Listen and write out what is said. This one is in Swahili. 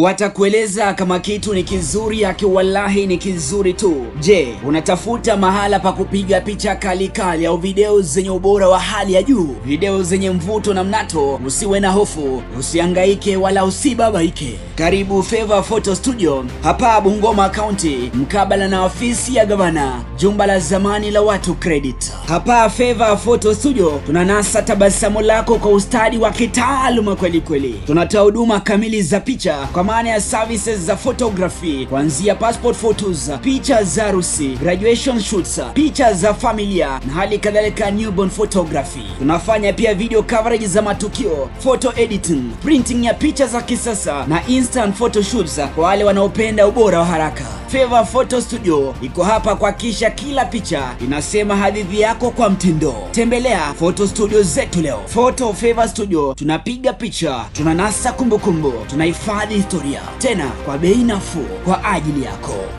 Watakueleza kama kitu ni kizuri, akiwallahi ni kizuri tu. Je, unatafuta mahala pa kupiga picha kali kali au video zenye ubora wa hali ya juu, video zenye mvuto na mnato? Usiwe na hofu, usihangaike wala usibabaike. Karibu Favor Photo Studio hapa Bungoma County, mkabala na ofisi ya gavana, jumba la zamani la Watu Credit. Hapa Favor Photo Studio tunanasa tabasamu lako kwa ustadi wa kitaaluma kweli kweli. Tunatoa huduma kamili za picha kwa maana ya services za photography, kuanzia passport photos, picha za harusi, graduation shoots, picha za familia na hali kadhalika newborn photography. Tunafanya pia video coverage za matukio, photo editing, printing ya picha za kisasa na instant photo shoots kwa wale wanaopenda ubora wa haraka. Favor Photo Studio iko hapa kuhakikisha kila picha inasema hadithi yako kwa mtindo. Tembelea photo studio zetu leo. Photo Favor Studio, tunapiga picha, tunanasa kumbukumbu, tunahifadhi historia, tena kwa bei nafuu kwa ajili yako.